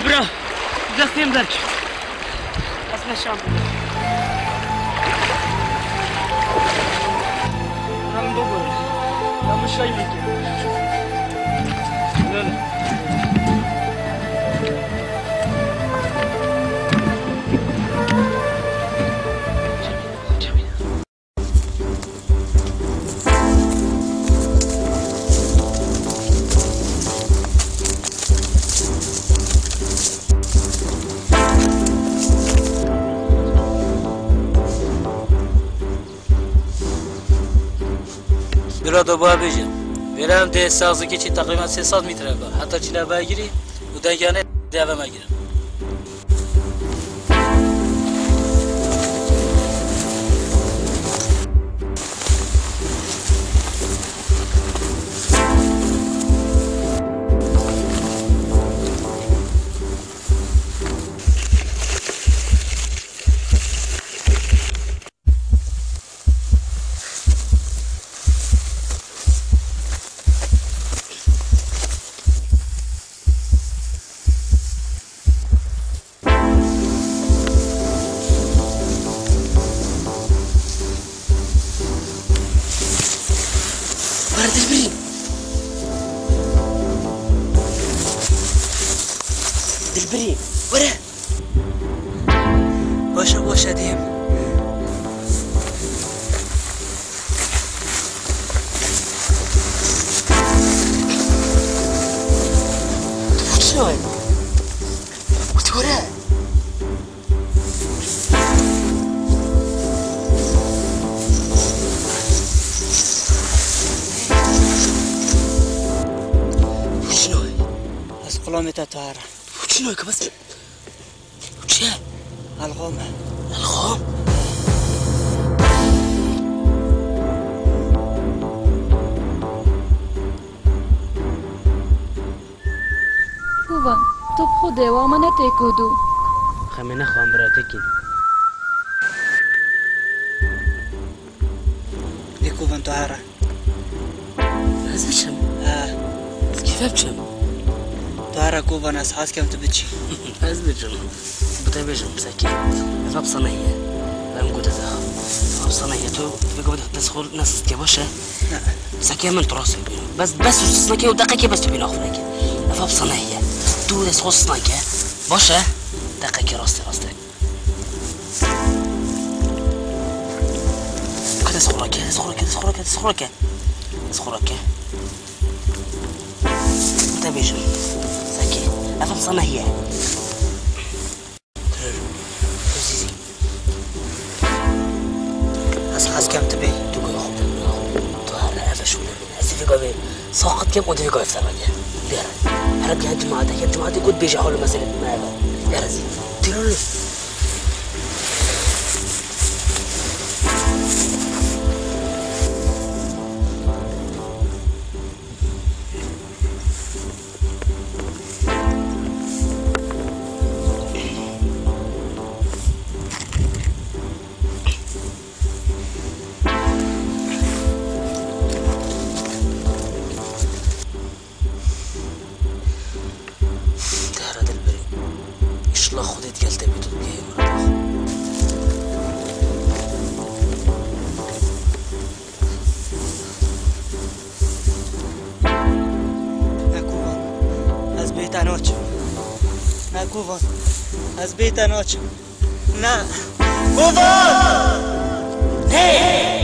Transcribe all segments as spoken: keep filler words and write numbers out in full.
Bira, destê min derket. Ez neşan bidim. Bira, min bibore. Ya min şay bike. Lolo. Bira, tu ba bêje. Vêre em dê saxzikê çî teqrîben sê sed metre be. Heta çîne vegirî û dengiyanê dê eve me girin. Were Dilbirî. Dilbirî, were. Baş e, baş e, dêm. Tu çi nayê? Were. Tu çi nayê? Ez xulamê te Tahir e. Tu çi nayê, ka bes. Çi ye? Elxam e. Elxam? Kovan, tu bi xwe dê wa me ne têk û dû. Xemê nexwe em biratek in. Lê Kovan, tu here. Ez biçim? He. Ez kêfe biçim? Tu here Kovan, ez hez kem tu biçî. Ez biçim. Bi te bêjim, Sekî. Ev hepsa nehiye. Em gote de. Hepsa nehiye. Tu vê gavê dest xwe nesist ke, baş e? Ne. Sekî, min tu rast bînim. Bes, bes tu sist neke, û deqekê bes tu bîna xwe neke. Ev hepsa nehiye. Tu dest xwe sist neke. Baş e? Deqekê rastê rastê. Ke dest xwe rake, dest xwe rake, dest xwe rake, dest xwe rake. Dest xwe rake. Te bêjim. Sekî. Ev hepsa nehiye. Azîzî. Ez hez kem tu bê. Tu goya xwe de. Tu here, ev e şûlê min. Ez ê vê gavê saqit kem û di vê gavê te veke. Bêre. Here bîya cemaetê, yek cemaetê got bêje hal û meselê me eve. Bêre zî. Tîrolo. Dehra dilberî. Înşallah Xwedê digel te bî, tu bî. Ez bê te naçim. Ne. Govan! Hey!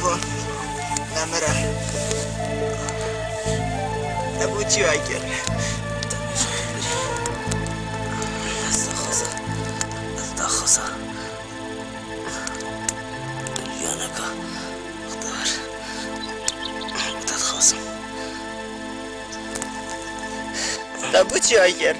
Govan, nemire. Te bo çi wayî kir? Ez daxwaza. Ez daxwaza. Yaneka. Xwedar. Te dixwazim. Te bo çi wayî kir?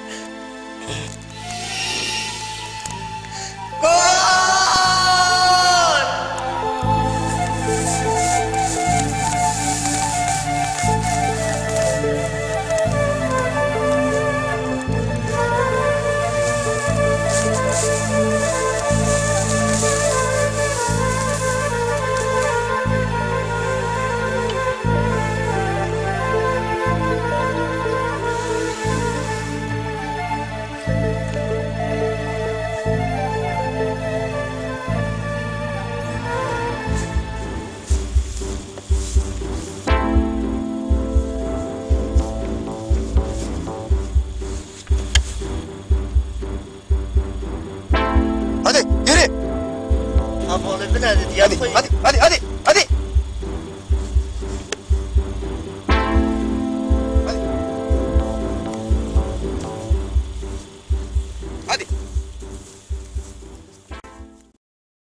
Hadi, yürü. Hadi, hadi, hadi, hadi, hadi.